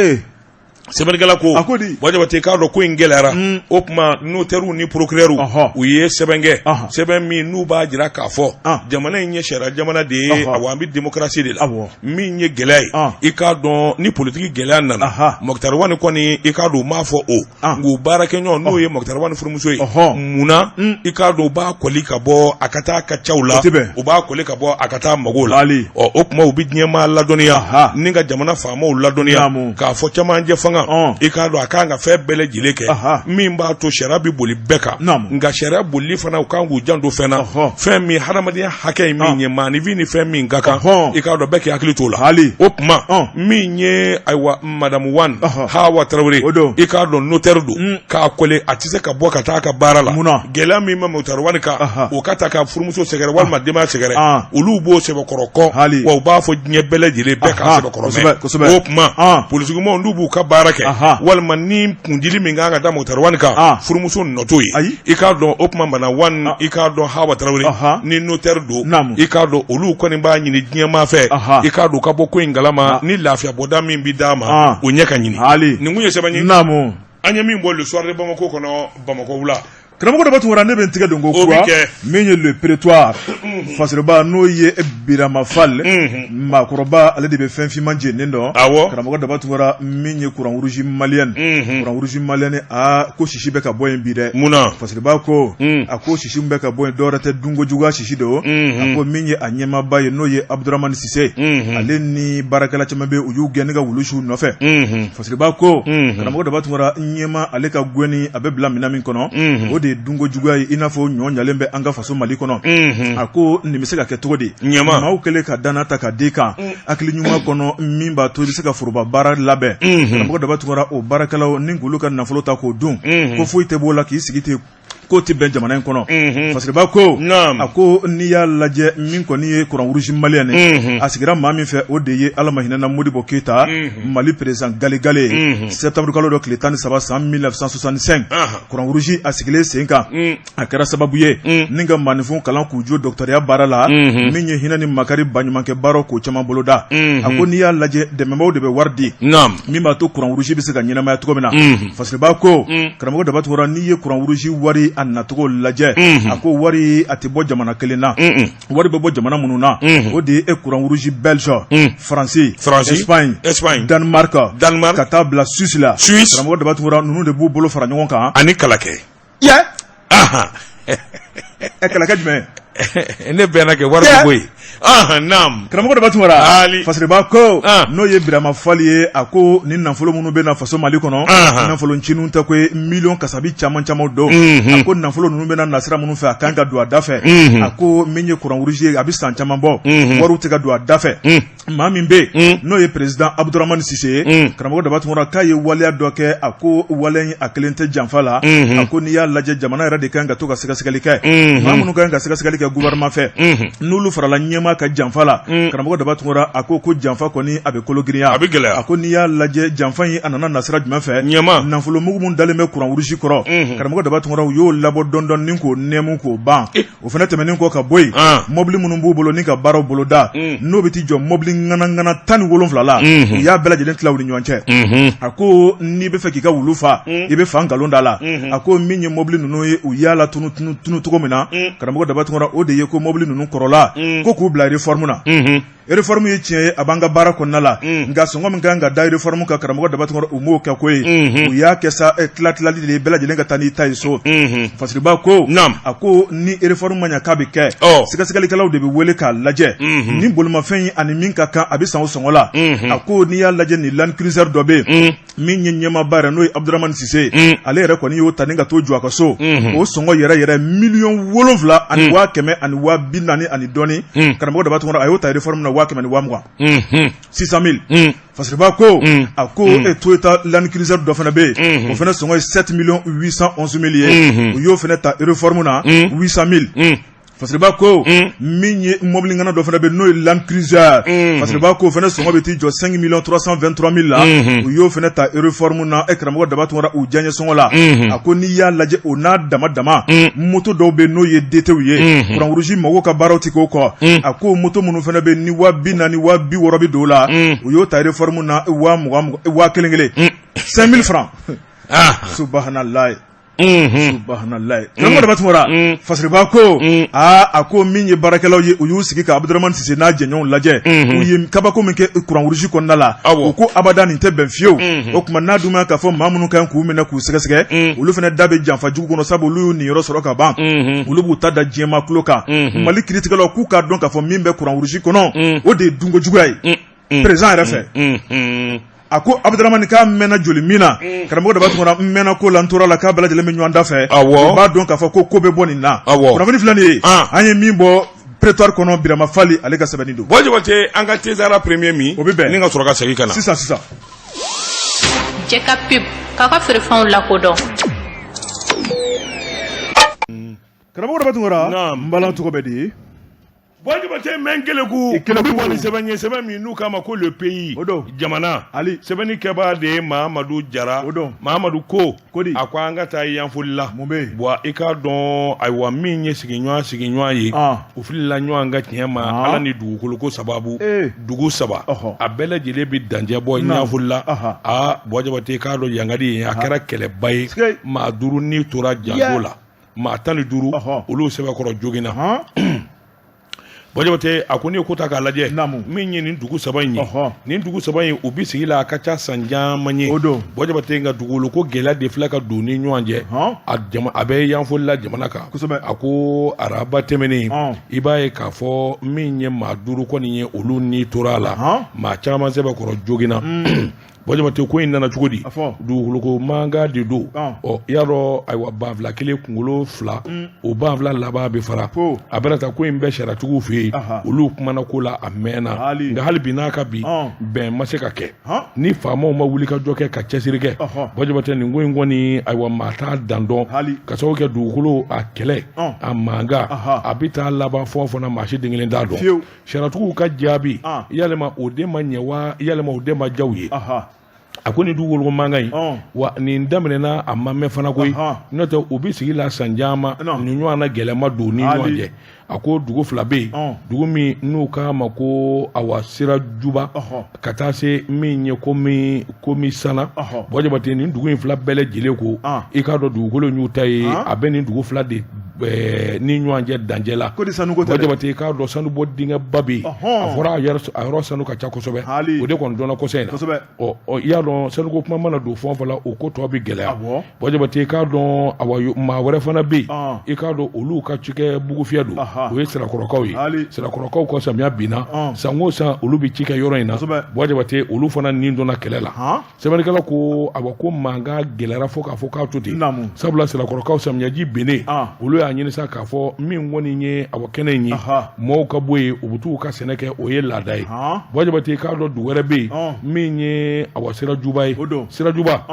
Sɛbɛnnikɛla ko, A ko di? Buwa Jabate, i k'a dɔn ko in gɛlɛyara. O tuma notairew ni procureurw u ye sɛbɛn kɛ, sɛbɛn min n'u b'a jira k'a fɔ jamana in ye sariya jamana de ye, awa, an bɛ démocratie de la. Min ye gɛlɛya ye, i k'a dɔn ni politiki gɛlɛya nana, Moctar Ouane kɔni, i k'a dɔn u m'a fɔ o nk'u baarakɛɲɔgɔn, n'o ye Moctar Ouane furumuso ye, munna i k'a dɔn u b'a kɔli ka bɔ a ka taa ka caw la, u b'a kɔli ka bɔ a ka taa mago la? Ɔ, o tuma u bɛ diɲɛmaa ladɔnniya ni ka jamana faamaw ladɔnniya k'a fɔ cɛmancɛ fanga, i k'a dɔn a kan ka fɛn bɛɛ lajɛlen kɛ min b'a to sariya bɛ boli bɛɛ kan. Nka sariya bolili fana, u kan k'u janto fɛn na, fɛn min hadamadenya hakɛ ye min ye, maaninfin ni fɛn min ka kan, i k'a dɔn bɛɛ k'i hakili t'o la. O tuma min ye, ayiwa, madame Ouane Hawa Tarawele, i k'a dɔn notaire don, k'a kɔli a tɛ se ka bɔ ka taa a ka baara la, gɛlɛya min bɛ Moctar Ouane kan, o ka ta ka furumuso sɛgɛrɛ walima denbaya sɛgɛrɛ, olu b'o sɛbɛkɔrɔ kɔn, wa u b'a fɔ diɲɛ bɛɛ lajɛlen bɛɛ k'a sɛbɛkɔrɔ mɛn. O tuma politikimɔgɔw, n'u b'u ka baara kɛ, walima ni kundili min kan ka da Moctar Ouane kan, furumuso nɔ t'o ye, i k'a dɔn. O tuma madame Ouane, i k'a dɔn Hawa Tarawele ni notaire don, i k'a dɔn olu kɔni b'a ɲini diɲɛmaa fɛ, i k'a dɔn u ka bɔ ko in kalama ni lafiya bɔda min bɛ d'a ma, o ɲɛ ka ɲini. Nin kun ye sɛbɛn ye. An ye min bɔ Le Soir de Bamako kɔnɔ Bamakɔ wula. Karamɔgɔ Daba Tunkara, ne bɛ n tigɛ don ko kura min ye Le Prétoire, Fasiriba n'o ye Birama Fall, maakɔrɔba, ale de bɛ fɛn finman jennen dɔn. Karamɔgɔ Daba Tunkara, min ye Croix Rouge Malienne, Croix Rouge Malienne, aa ko sisi bɛ ka bɔ yen bi dɛ. Munna? Fasiriba ko, a ko sisi bɛ ka bɔ yen, dɔwɛrɛ tɛ, dunko juguya sisi don. A ko min ye a ɲɛmaaba ye, n'o ye Abudramani Sise, ale ni baarakɛla caman bɛ, u y'u gɛn ni ka wulu su nɔfɛ. Fasiriba ko, karamɔgɔ Daba Tunkara, ɲɛma ale ka gɛnni a bɛ bila minɛn min kɔnɔ, o de ye dunko juguya ye, i n'a fɔ ɲɔ ɲalen bɛ an ka faso Mali kɔnɔ. A ko nin bɛ se ka kɛ cogo di? Maaw kɛlen ka danna ta ka d'i kan hakili ɲuman kɔnɔ, min b'a to i bɛ se ka foroba baara labɛn. Karamɔgɔ Daba Tunkara, o baarakɛlaw ni k'olu ka nafolo ta k'o dun, ko foyi tɛ b'o la k'i sigi ten, k'o tɛ bɛn jamana in kɔnɔ. Fasiriba ko, a ko n'i y'a lajɛ, min kɔni ye Croix Rouge Malienne, a sigira maa min fɛ, o de ye Ala ma hinɛna Modibo Keyita, Mali président galegale, septembre kalo dɔ tile 13 san 1965. Croix Rouge a sigilen sen kan, a kɛra sababu ye ni ka maaninfin kalan k'u jɔ dɔgɔtɔrɔya baara la, min ye hinɛ ni makari baɲumankɛ baaraw k'o caman boloda. A ko n'i y'a lajɛ, dɛmɛbaaw de bɛ wari di min b'a to Croix Rouge bɛ se ka ɲɛnamaya cogo min na. Fasiriba ko, karamɔgɔ Daba Tunkara, n'i ye Croix Rouge wari a nacogo lajɛ, a ko wari a tɛ bɔ jamana kelen na. Wari bɛ bɔ jamana minnu na, o de ye Croix Rouge belge, Faransi, Espagne, Danemark, ka taa bila Suisse la. Karamɔgɔ Daba Tunkara, ninnu de b'u bolo fara ɲɔgɔn kan. Ani kalakɛ. Ɛ, kalakɛ jumɛn? Ne bɛnna kɛ wari bɛ bɔ yen. Naam. Karamɔgɔ Daba Tunkara, Fasiriba ko, n'o ye Birama Fall ye, a ko ni nafolo minnu bɛ na faso Mali kɔnɔ, nafolo ncinin tɛ koyi, miliyɔn kasabi caman caman don. A ko nafolo ninnu bɛ na nasira minnu fɛ, a kan ka don a da fɛ. A ko min ye Croix Rouge ye, a bɛ san caman bɔ, wariw tɛ ka don a da fɛ. Maa min bɛ yen, n'o ye président Abudramani Sise ye, karamɔgɔ Daba Tunkara, k'a ye waleya dɔ kɛ. A ko waleya in a kelen tɛ janfa la. A ko n'i y'a lajɛ, jamana yɛrɛ de kan ka to ka sɛgɛsɛgɛli kɛ. Maa minnu kan ka sɛgɛsɛgɛli kɛ gouvernement fɛ, n'olu farala ɲɛmaa ka janfa la, karamɔgɔ Daba Tunkara, a ko janfa kɔni a bɛ kolo girinya, a bɛ gɛlɛya. A ko n'i y'a lajɛ, janfa in a nana nasira jumɛn fɛ? Ɲɛmaa nafolo mugu min dalen bɛ Croix Rouge kɔrɔ, karamɔgɔ Daba Tunkara, u y'o labɔ dɔɔnin dɔɔnin k'o nɛɛmu k'o ban. O fana tɛmɛnen kɔ ka bɔ yen, mɔbili minnu b'u bolo ni ka baaraw boloda, n'o bɛ t'i jɔ mɔbili ŋanaŋana 17 la, u y'a bɛɛ lajɛlen tila u ni ɲɔgɔn cɛ. A ko n'i bɛ fɛ k'i ka wulu fa, i bɛ fa nkalon da la. A ko min ye mɔbili ninnu ye, u y'a latunu tunu cogo min na, karamɔgɔ Daba Tunkara, o de ye ko mɔbili ninnu kɔrɔla, ko k'u bila réforme na. Réforme ye tiɲɛ ye, a b'an ka baara kɔnɔna la, nka sɔngɔ min kan ka da réforme kan, karamɔgɔ Daba Tunkara, u m'o kɛ ko ye. U y'a kɛ sa tila tilali de ye, bɛɛ lajɛlen ka taa n'i ta ye so. Fasiriba ko, a ko ni réforme ma ɲɛ k'a bɛ kɛ, sɛgɛsɛgɛlikɛlaw de bɛ wele k'a lajɛ ni bolimafɛn in ani min ka kan, a bɛ san o sɔngɔ la. A ko n'i y'a lajɛ, ni Land Cruiser dɔ bɛ yen, min ye ɲɛmaaba yɛrɛ, n'o ye Abudramani Sise, ale yɛrɛ kɔni y'o ta ni ka t'o jɔ a ka so. O sɔngɔ yɛrɛ yɛrɛ miliyɔn 7 ani 100 ani 40 ani dɔɔni. Karamɔgɔ Daba Tunkara, a y'o ta réforme na 120 000, 600 000. Fasiriba ko, a ko Toyota Land Cruiser dɔ fana bɛ yen, o fana sɔngɔ ye 7 811 000 ye, u y'o fana ta réforme na 800 000. Fasiriba ko min ye mobili ŋana dɔ fana bɛ, n'o ye Land Cruiser, Fasiriba ko o fana sɔngɔ bɛ t'i jɔ 5 323 000 la, u y'o fana ta réforme na, e karamɔgɔ Daba Tunkara, u diyaɲɛ sɔngɔ la. A ko n'i y'a lajɛ, o n'a dama dama moto dɔw bɛ, n'o ye DTw ye, Croix Rouge mɔgɔw ka baaraw tɛ k'o kɔ. A ko moto minnu fana bɛ ni 40 000, 60 000 bɛ don o la, u y'o ta réforme na 20 000, 1000 kelen, 5000 francs. Subahanallahi, subahanallahi. Karamɔgɔ Daba Tunkara, Fasiriba ko, aa, a ko min ye baarakɛlaw ye, u y'u sigi ka Abudramani Sise n'a jɛɲɔgɔnw lajɛ, u ye kabako min kɛ Croix Rouge kɔnɔna la, u ko abada nin tɛ bɛn fiyewu. O tuma n'a dun ma k'a fɔ maa minnu kan k'u minɛ k'u sɛgɛsɛgɛ, olu fana da bɛ janfa jugu kɔnɔ, sabu olu y'u niyɔrɔ sɔrɔ ka ban, olu b'u ta da diɲɛmaa tulo kan. Mali kiritigɛlaw k'u k'a dɔn k'a fɔ min bɛ Croix Rouge kɔnɔ, o de ye dunko juguya ye président yɛrɛ fɛ. A ko Abudramani k'a mɛnna joli min na, karamɔgɔ Daba Tunkara, n mɛnna ko la, n tora la k'a bɛɛ lajɛlen bɛ ɲɔgɔn da fɛ. U b'a dɔn k'a fɔ ko ko bɛ bɔ nin na. Kunnafoni filɛ nin ye, an ye min bɔ Prétoire kɔnɔ, Birama Fall ale ka sɛbɛnni don. Buwa Jabate, an ka Tezara premier min, o bɛ bɛn ni ka sɔrɔ ka segin ka na. Sisan sisan. Jɛ ka pub k'a ka feerefɛnw lakodɔn. Karamɔgɔ Daba Tunkara, n balan tɔgɔ bɛ di? Buwa Jabate mɛ keleku Keleku. bɛ bɔ ni sɛbɛn ye, sɛbɛn min n'u k'a ma ko Le Pays. O don. Jamana. Ali. Sɛbɛnni kɛbaa de ye Mahamadu Jara. O don. Mahamadu ko. Ko di? A ko an ka taa Yanfolila. Mun bɛ yen? Buwa, i k'a dɔn, ayiwa, min ye sigiɲɔgɔn ye. U filila ɲɔgɔn ka tiɲɛ ma. Ala ni dugukolo ko sababu. Dugu saba. A bɛɛ lajɛlen bɛ dancɛ bɔ Yanfolila. Aa, Buwa Jabate, i k'a dɔn yangadi yen, a kɛra kɛlɛba ye. Maa 5 ni tora janjo la. Maa 15, olu sɛbɛkɔrɔ joginna. Buwa Jabate, a ko n'i ye ko ta k'a lajɛ, min ye nin dugu saba in ye, nin dugu saba in, u bɛ sigi la, a ka ca san caman ye. O don. Buwa Jabate, nka dugukolo ko gɛlɛya de filɛ ka don ni ɲɔgɔn cɛ a bɛ Yanfolila jamana kan. A ko araba tɛmɛnen, i b'a ye k'a fɔ min ye maa 5 kɔni ye, olu ni tora a la, maa caman sɛbɛkɔrɔ joginna. Buwa Jabate, ko in nana cogo di? Dugukolo ko mankan de don. Ɔ, i y'a dɔn, ayiwa, banfula kelen kunkolo fila, o banfula laban bɛ fara. A bɛna taa ko in bɛɛ sariyatigiw fɛ yen. Olu kumana ko la, a mɛnna, nka hali bi n'a ka bi, bɛn ma se ka kɛ ni faamaw ma wuli ka jɔ kɛ ka cɛsiri kɛ. Buwa Jabate, nin ko in kɔni, ayiwa, maa t'a dan dɔn, ka sababu kɛ dugukolo a kɛlɛ, a mankan, a bɛ taa laban fɛn o fɛn na, maa si den kelen t'a dɔn. Sariyatigiw ka jaabi, yalima o de ma ɲɛ wa, yalima o de ma diya u ye? A ko nin dugukolo mankan in wa, nin daminɛna, a ma mɛn fana koyi. N'o tɛ, u bɛ sigi la san caman, nin ɲɔgɔn na gɛlɛya ma don ni ɲɔgɔn cɛ. A ko dugu fila bɛ yen, dugu min n'u k'a ma ko awa Sirajuba, ka taa se min ye Komisana. Buwa Jabate, nin dugu in fila bɛɛ lajɛlen ko, i k'a dɔn, dugukolo y'u ta ye. A bɛ nin dugu fila de ni ɲɔgɔn cɛ dancɛ la. Buwa Jabate, i k'a dɔn, sanubɔ dingɛba bɛ yen. A fɔra a yɔrɔ sanu ka ca kosɛbɛ. O de kɔni dɔnna kɔsa in na. Ɔ, i y'a dɔn, sanuko kuma mana don fɛn o fɛn la, o ko tɔ bɛ gɛlɛya. Buwa Jabate, i k'a dɔn, awa, maa wɛrɛ fana bɛ yen, i k'a dɔn, olu ka cikɛ bugufiyɛ don. O ye Sirakɔrɔkaw ye. Sirakɔrɔkaw ka samiya binna, san o san olu bɛ ci kɛ yɔrɔ in na. Buwa Jabate, olu fana ni donna kɛlɛ la. Sɛbɛnnikɛla ko, awa, ko mankan gɛlɛyara fo k'a fɔ k'a to ten, sabula Sirakɔrɔkaw samiyaji binnen, olu y'a ɲini sa k'a fɔ min kɔni ye, awa, kɛnɛ in ye, mɔgɔw ka bɔ yen, u bɛ t'u ka sɛnɛ kɛ, o ye laada ye. Buwa Jabate, i k'a dɔn, dugu wɛrɛ bɛ yen min ye, awa, Sirajuba ye. Sirajuba,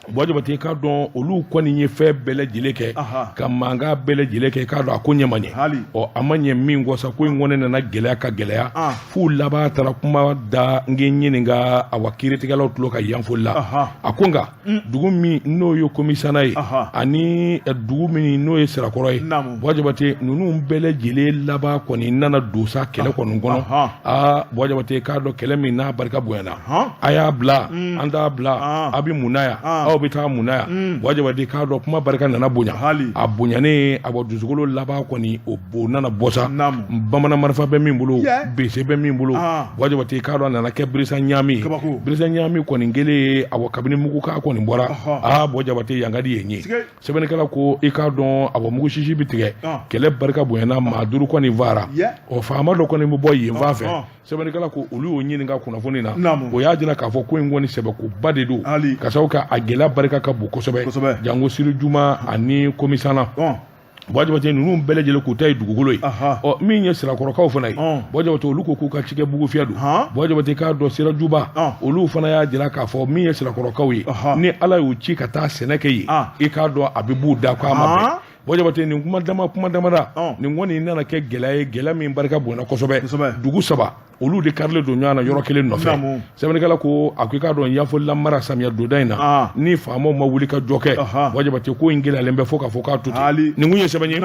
Buwa Jabate, i k'a dɔn, olu kɔni ye fɛn bɛɛ lajɛlen kɛ ka mankan bɛɛ lajɛlen kɛ. I k'a dɔn, a ko ɲɛ ma ɲɛ. Ɔ, a ma ɲɛ min kɔ sa, ko in kɔni nana gɛlɛya ka gɛlɛya f'u laban taara kuma da n k'i ɲininka, awa, kiiritigɛlaw tulo kan Yanfolila. A ko nka dugu min n'o ye Komisana ye, ani dugu min n'o ye Sirakɔrɔ ye, Buwa Jabate, ninnu bɛɛ lajɛlen laban kɔni nana don sa kɛlɛ kɔni kɔnɔ. Aa, Buwa Jabate, k'a dɔn, kɛlɛ min n'a barika bonyana, a y'a bila, an t'a bila, a bɛ mun na yan, aw bɛ taa mun na yan? Buwa Jabate, k'a dɔn, kuma barika nana bonya. A bonyanen, a bɔ dusukolo laban kɔni, o nana bɔ sa. Bamanan marifa bɛ min bolo, bese bɛ min bolo, Buwa Jabate, k'a dɔn, a nana kɛ birisa ɲaami. Birisa ɲaami kɔni kelen ye, awa, kabini mugu k'a kɔni bɔra. Aa, Buwa Jabate, yan ka di yen ye. Sɛbɛnnikɛla ko, i k'a dɔn, awa, mugu sisi bɛ tigɛ, kɛlɛ barika bonyana, maa 5 kɔni faara. Ɔ, faama dɔ kɔni bɛ bɔ yen fan fɛ. Sɛbɛnnikɛla ko olu y'o ɲininka kunnafoni na, o y'a jira k'a fɔ ko in kɔni sɛbɛkoba de don, ka sababu kɛ a gɛlɛya barika ka bon kosɛbɛ, janko Sirajuma ani Komisana. Buwa Jabate, ninnu bɛɛ lajɛlen k'u ta ye dugukolo ye. Ɔ, min ye Sirakɔrɔkaw fana ye, Buwa Jabate, olu ko k'u ka cikɛ bugufiyɛ don. Buwa Jabate, k'a dɔn, Sirajuba, olu fana y'a jira k'a fɔ min ye Sirakɔrɔkaw ye, ni Ala y'u ci ka taa sɛnɛ kɛ yen, i k'a dɔn, a bɛ b'u da k'a ma bɛn. Buwa Jabate, nin kuma dama kuma damada nin kɔni nana kɛ gɛlɛya ye, gɛlɛya min barika bonyana kosɛbɛ. Dugu saba, olu de karilen don ɲɔgɔn na yɔrɔ kelen nɔfɛ. Sɛbɛnnikɛla ko, a ko i k'a dɔn, Yanfolila mara samiya donda in na, ni faamaw ma wuli ka jɔ kɛ, Buwa Jabate, ko in gɛlɛyalen bɛ fo k'a fɔ k'a to ten. Nin kun ye sɛbɛn ye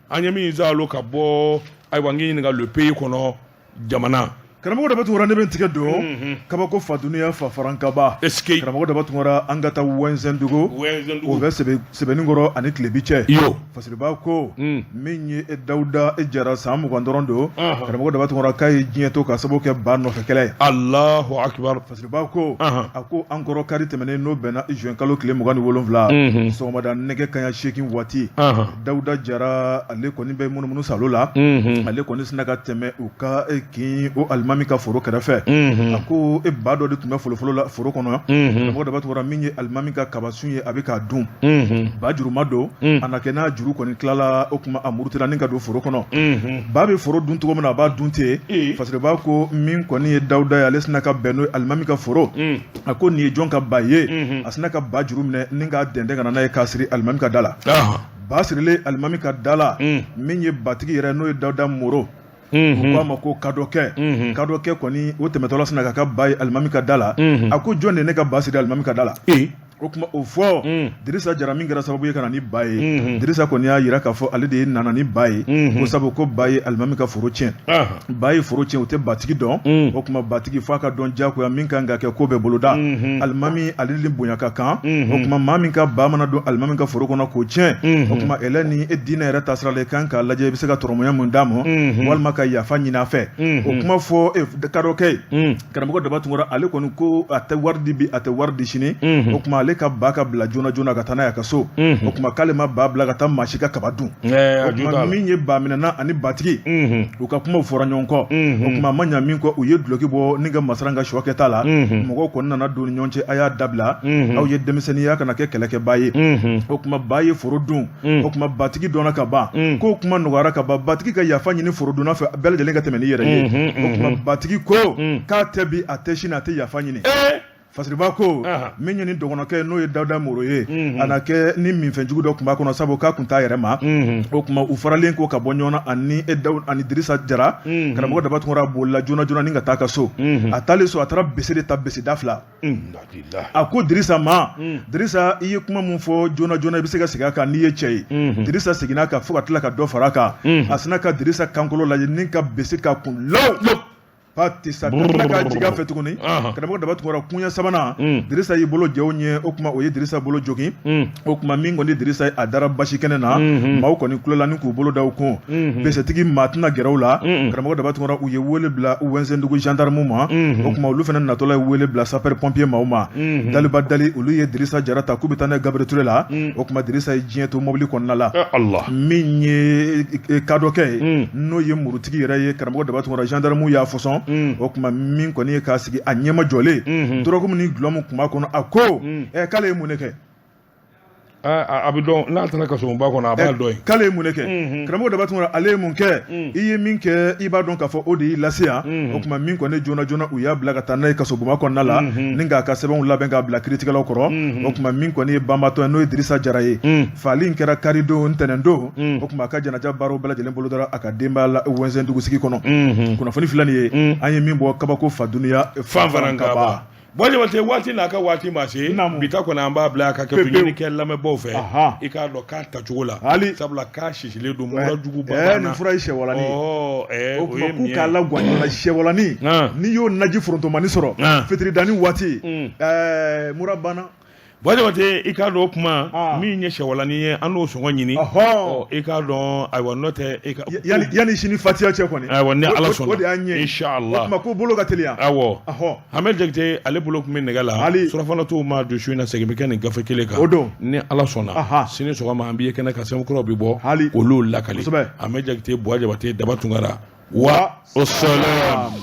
an ye min zalo ka bɔ, ayiwa, n k'i ɲininka Le Pays kɔnɔ, jamana. Karamɔgɔ Daba Tunkara, ne bɛ n tigɛ don kabako fa dunuya fa farankaba. Est-ce que Karamɔgɔ Daba Tunkara, an ka taa Wɛnzɛndugu, o bɛ Sebeninkɔrɔ ani Tilebi cɛ. Fasiriba ko min ye e Dawuda e Jara, san 20 dɔrɔn don, Karamɔgɔ Daba Tunkara, k'a ye diɲɛ to ka sababu kɛ ba nɔfɛ kɛlɛ ye. Alahu akibaru. Fasiriba ko, a ko an kɔrɔ kari tɛmɛnen, n'o bɛnna juin kalo tile 27, sɔgɔmada nɛgɛ kanɲɛ 8 waati, Dawuda Jara, ale kɔni bɛ munumunu salo la. Ale kɔni sinna ka tɛmɛ u ka kin o alimami ka foro kɛrɛfɛ. A ko e ba dɔ de tun bɛ folofolo la foro kɔnɔ. Karamɔgɔ Daba Tunkara, min ye alimami ka kabasun ye, a bɛ k'a dun. Ba juruma don, a na kɛ n'a juru kɔni tilala, o tuma a murutila ni ka don foro kɔnɔ. Ba bɛ foro dun cogo min na, a b'a dun ten. Fasiriba ko min kɔni ye Dawuda ye, ale sinna ka bɛn n'o ye alimami ka foro. A ko nin ye jɔn ka ba ye? A sinna ka ba juru minɛ ni k'a dɛndɛn ka na n'a ye k'a siri alimami ka da la. Ba sirilen alimami ka da la, min ye batigi yɛrɛ, n'o ye Dawuda Moro. U k'a ma ko kadɔkɛ. Kadɔkɛ kɔni, o tɛmɛtɔla sinna k'a ka ba ye alimami ka da la. A ko jɔn de ne ka ba siri alimami ka da la? O tuma o fɔ Dirisa Jara min kɛra sababu ye ka na ni ba ye, Dirisa kɔni y'a jira k'a fɔ ale de ye nana ni ba ye, ko sabu ko ba ye alimami ka foro tiɲɛ. Ba ye foro tiɲɛ, o tɛ batigi dɔn. O tuma batigi f'a ka dɔn diyagoya, min kan ka kɛ ko bɛɛ boloda. Alimami, ale ni bonya ka kan. O tuma maa min ka ba mana don alimami ka foro kɔnɔ k'o tiɲɛ, o tuma ɛlɛ ni e diinɛ yɛrɛ taasira la, i kan k'a lajɛ i bɛ se ka tɔrɔmɔɲɛ mun d'a ma walima ka yafa ɲini a fɛ. O kuma fɔ kadɔkɛ ye. Karamɔgɔ Daba Tunkara, ale kɔni ko a tɛ wari di bi, a tɛ wari di sini. O tuma ale ka ba ka bila joona joona ka taa n'a ye a ka so. O tuma k'ale ma ba bila ka taa maa si ka kaba dun. O tuma min ye ba minɛna ani batigi, u ka kumaw fɔra ɲɔgɔn kɔ. O tuma a ma ɲa min kɔ, u ye duloki bɔ ni ka masaran ka shɔ kɛta la. Mɔgɔw kɔni nana don ni ɲɔgɔn cɛ: a y'a dabila, aw ye denmisɛnninya, kana kɛ kɛlɛkɛba ye. O tuma ba ye foro dun. O tuma batigi dɔnna ka ban, ko kuma nɔgɔyara ka ban. Batigi ka yafa ɲini forodunna fɛ, bɛɛ lajɛlen ka tɛmɛ n'i yɛrɛ ye. O tuma batigi ko k'a tɛ bi, a tɛ sini, a tɛ yafa ɲini. Fasiriba ko min ye ni dɔgɔnɔkɛ, n'o ye Dawuda Moro ye, a na kɛ ni minfɛnjugu dɔ tun b'a kɔnɔ, sabu k'a tun t'a yɛrɛ ma. O tuma u faralen ko ka bɔ ɲɔgɔn na ani ani Dirisa Jara. Karamɔgɔ Daba Tunkara bolila joona joona ni ka taa ka so. A taalen so, a taara bese de ta, bese da fila. A ko Dirisa ma: Dirisa, i ye kuma min fɔ joona joona, i bɛ se ka segin a kan n'i ye cɛ ye. Dirisa seginna a kan fo ka tila ka dɔ fara a kan. A sinna ka Dirisa kankolo lajɛ ni ka bese k'a kun law patisa, ka tila k'a jigin a fɛ tuguni. Karamɔgɔ Daba Tunkara, kunya sabanan, Dirisa y'i bolo jɛw ɲɛ. O tuma o ye Dirisa bolo jogin. O tuma min kɔni Dirisa ye, a dara basi kɛnɛ na. Maaw kɔni kulela ni k'u bolo da u kun. Besetigi maa tɛna gɛrɛ u la. Karamɔgɔ Daba Tunkara, u ye wele bila Wɛnsɛndugu gendarme ma. O tuma olu fana natɔla ye wele bila sapeur pompier maaw ma. Daliba dali, olu ye Dirisa Jara ta k'u bɛ taa n'a ye Gabriel Ture la. O tuma Dirisa ye diɲɛ to mobili kɔnɔna la. Min ye kadɔkɛ ye, n'o ye murutigi yɛrɛ ye, karamɔgɔ Daba Tunkara, gendarme y'a fɔsɔn. O tuma min kɔni ye k'a sigi a ɲɛma jɔlen, dɔrɔgu min ni dɔlɔ min tun b'a kɔnɔ, a ko k'ale ye mun de kɛ? A bɛ dɔn n'a taara kasoba kɔnɔ, a b'a dɔn yen. K'ale ye mun de kɛ? Karamɔgɔ Daba Tunkara, ale ye mun kɛ? I ye min kɛ, i b'a dɔn k'a fɔ o de y'i lase yan. O tuma min kɔni joona joona, u y'a bila ka taa n'a ye kasobonba kɔnɔna la ni k'a ka sɛbɛnw labɛn k'a bila kiiritigɛlaw kɔrɔ. O tuma min kɔni ye banbatɔ ye, n'o ye Dirisa Jara ye, faali in kɛra karidon, ntɛnɛndon. O tuma a ka janaja baaraw bɛɛ lajɛlen bolodara a ka denbaya la Wɛnsɛndugu sigi kɔnɔ. Kunnafoni filɛ nin ye, an ye min bɔ kabako fa dunuya fan fana kaba. Buwa Jabate, waati n'a ka waati ma se, bi ta kɔni an b'a bila a ka kɛ ɲini kɛ lamɛnbaaw fɛ. I k'a dɔn k'a tacogo la, sabula k'a sisilen don mura jugu ba. Nin fura ye sɛwalani ye. O tuma k'u k'a lagwan ɲɔgɔn na, sɛwalani, n'i y'o naji forontomani sɔrɔ fitiridanin waati, mura banna. Buwa Jabate, i k'a dɔn o kuma min ye sɛwalani ye, an n'o sɔngɔ ɲini. I k'a dɔn, ayiwa, n'o tɛ yanni sini fatiya cɛ kɔni. Ayiwa, ni Ala sɔnna. O de y'an ɲɛ. Inshallah. O tuma ko bolo ka teliya. Awɔ. Hamɛ Jakite, ale bolo tun bɛ nɛgɛ la. Hali surafana t'o ma don su in na, segin bɛ kɛ nin gafe kelen kan. O don. Ni Ala sɔnna, sini sɔgɔma an b'i ye kɛnɛ kan, sɛbɛn kuraw bɛ bɔ. Hali olu lakali. Kosɛbɛ. Hamɛ Jakite, Buwa Jabate, Daba Tunkara, wa salam.